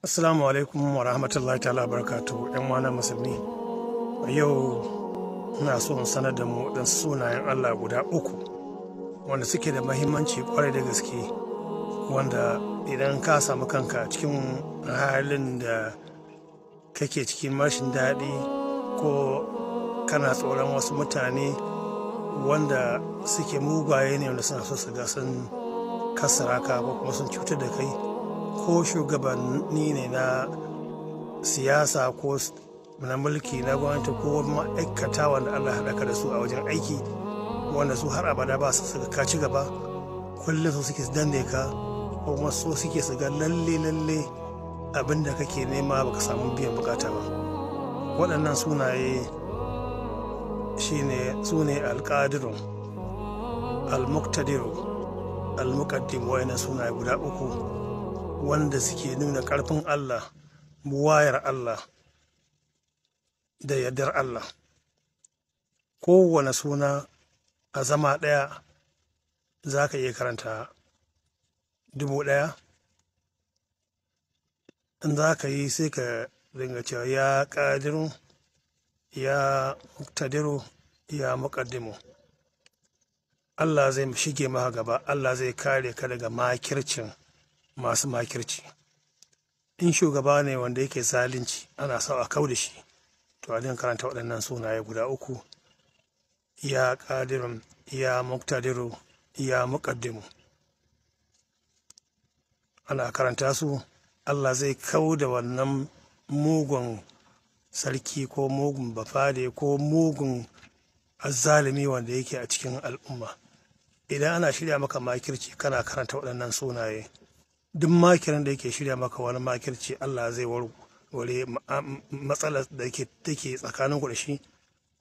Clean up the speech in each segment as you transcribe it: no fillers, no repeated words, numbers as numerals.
Assalamu alaikum wa rahmatullahi ta'ala barakatuhu ‘yan wana musulmi. A yau ina so in sanar da mu waɗansu sunayen Allah guda uku wanda suke da mahimmanci kwarai da gaske, wanda idan ka samu kanka cikin halin da kake cikin rashin daɗi ko kana tsoron wasu mutane wanda suke mugaye ne, wanda suna so su ga sun kasara ka ko kuma sun cutar da kai, ko shugabanni ne na siyasa ko na mulki na gwamnati ko ma'aikata wanda Allah haɗa ka da su a wajen aiki, wanda su har abada ba su suka ka ci gaba, kullum su suke danne ka ko kuma so suke su ga lalle lalle abin da kake nema baka samu biyan bukata ba. Waɗannan sunaye shine su ne alƙadiru, almuktadiru, almuqaddim. Wayannan sunaye guda uku wanda suke nuna ƙarfin Allah, buwayar Allah da yardar Allah. Kowane suna a zama ɗaya za ka iya karanta 1000. In za ka yi, sai ka dinga cewa ya ƙadiru, ya muktadiru, ya muƙaddimu. Allah zai shige maka gaba, Allah zai kare ka daga makircin masu makirci. In shugaba ne wanda yake zalunci ana so a kau da shi, to a dinga karanta waɗannan sunaye guda uku: ya ƙadirun, ya muktadiru, ya muƙaddimu. Ana karanta su, Allah zai kau da wannan mugun sarki ko mugun bafade ko mugun azzalumi wanda yake a cikin al'umma. Idan ana shirya maka makirci, kana karanta waɗannan sunaye, duk makirin da yake shirya maka wani makirci, Allah zai warware matsalar da take tsakanin ku da shi.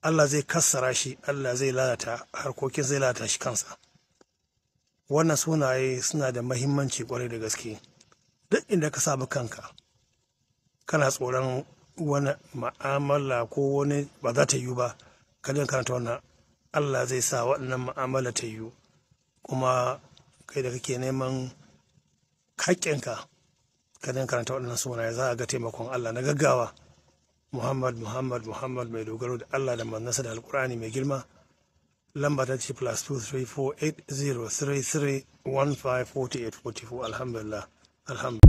Allah zai kassara shi, Allah zai lalata harkokin, zai lalata shi kansa. Wannan sunaye suna da mahimmanci kwarai da gaske. Duk inda ka samu kanka kana tsoron wani ma'amala ko wani ba za ta yiwu ba, ka dinga karanta wannan, Allah zai sa waɗannan ma'amala ta yiwu. Kuma kai da kake neman haƙƙinka, ka dinga karanta waɗannan sunaye, za a ga taimakon Allah na gaggawa. Muhammad Muhammad Muhammad, mai dogaro da Allah da manzansa da Alƙur'ani mai girma. Lamba ta ce +2348033154844. Alhamdulillah, alhamdulillah.